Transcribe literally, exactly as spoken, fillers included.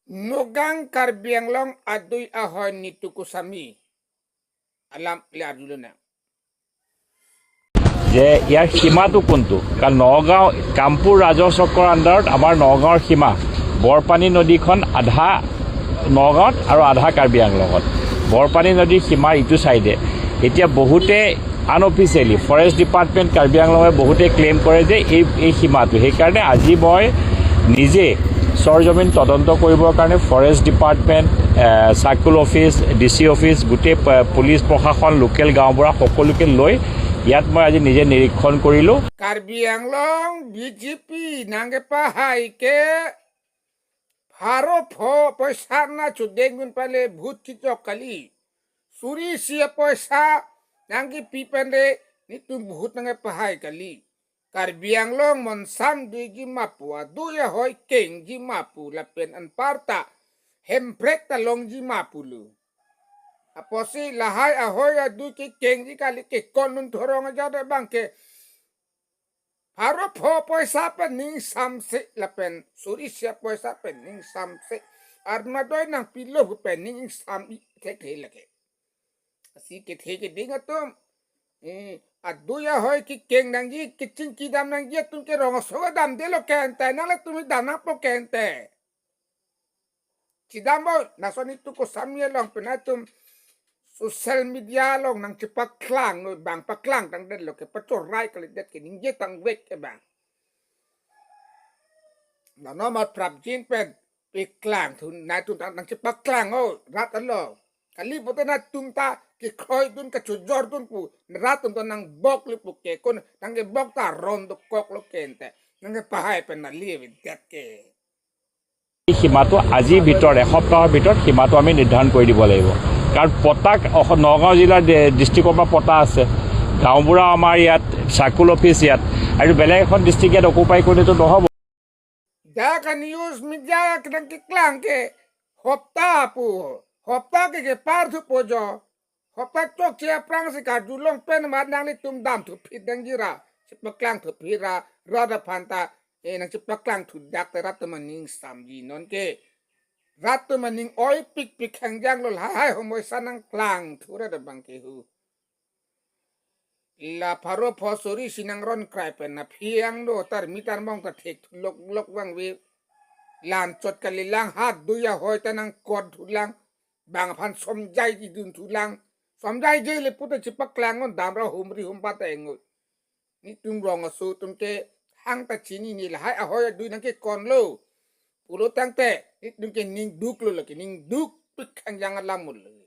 Nagaon Karbi Anglong adui ahoi Nitu Goswami alam le arjulonang. যে ইয়াৰ সীমাটো কোনটো, কাৰণ নগাঁও, কামপুৰ ৰাজহ চক্ৰৰ আণ্ডাৰত আমাৰ নগাঁৱৰ সীমা, বৰপানী নদীখন আধা নগাঁৱত আৰু আধা কাৰ্বি আংলঙত। বৰপানী নদীৰ সীমাৰ ইটো চাইডে এতিয়া বহুতে আনঅফিচিয়েলি ফৰেষ্ট ডিপাৰ্টমেণ্ট কাৰ্বি আংলঙে বহুতে ক্লেইম কৰে যে এই এই সীমাটো। সেইকাৰণে আজি মই নিজে চৰজমিন তদন্ত কৰিবৰ কাৰণে ফৰেষ্ট ডিপাৰ্টমেণ্ট, এ, circle office, D C office, গোটেই প- পুলিচ প্ৰশাসন, লোকেল গাঁওবুঢ়া সকলোকে লৈ ইয়াত মই আজি নিজে নিৰীক্ষণ কৰিলোঁ। Karbi Anglong B J P nangkepahai ke pharo pho poisa na chudeng dun pale vote chichok kali. Suri isi apoisa nangkepi pen le netum vote nangkepahai kali. Karbi Anglong monsam duiji ma pu, adui ahoi kengji ma pu lapen anparta Hemprek ta longji ma pulo. Apotsi lahai ahoi adui kekengji kali, kekon nun thorong aja de bang ke pharo pho poisa pen ning samse lapen suri isi apoisa pen ning samse. Armadoi nangpilo pu pen ning sam i thek he lake. Lasi kethe keding atum, eh, adui ahoi kekeng nangji, kechingki dam nangji atum ke rong aso damdelo ke ante, nanglitum dam nangpo ke ante. Chidampo, lason Nitu Goswami along pen atum social media along nangchepaklang, no bang paklang tangdetlo ke pachorai kalidet ke ningje tangvek ke bang. Nano mat prapjin pen paklang thu, netum ta nangchepaklang o rat along. Kali pote netum ta kekroi dun kachojor dun pu, rat atum ta nangbok le pu ke, kon nangkebok ta ron dokoklo ke ante. Nangkepahai pen nali avedet ke. এই সীমাটো আজিৰ ভিতৰত, এসপ্তাহৰ ভিতৰত সীমাটো আমি নিৰ্ধাৰণ কৰি দিব লাগিব। কাৰণ পট্টাক অস- নগাঁও জিলাৰ ডি- ডিষ্ট্ৰিক্টৰ পৰা পট্টা আছে, গাঁওবুঢ়া আমাৰ ইয়াত, চাৰ্কুল অফিচ ইয়াত, আৰু বেলেগ এখন ডিষ্ট্ৰিক্ট ইয়াত অকুপাই কৰিলেতো নহ'ব। Dak a news media nangkeklang ke hopta pu, hopta ke kepar thupo jo. Hopta chokche aphrangsi karjulong pen mat nanglitum dam thuphit nangji ra, chepaklang thuphit ra, rat aphan ta, eh, nangchepaklang thudak te rat atum aning samji non ke. Rat atum aning oipikpik hangjanglo, lahai homoisa nangklang thu ra da bang ke hu. La pharo pho suri isi nangron krai pen aphi angno tarmi tarmong ta thek thu loklok vangve. Lanchot kalilang, ha adui ahoi ta nangkot thulang. Bang aphan somjaiji dun thulang. Somjaiji le pute chepaklang non, damra humri humpat ta engot. Netum rong aso atum ke hang ta chinine, lahai ahoi adui nangkekonlo pulo tangte netum ke ning duklo lake, ning dukpik hangjang alam mulo.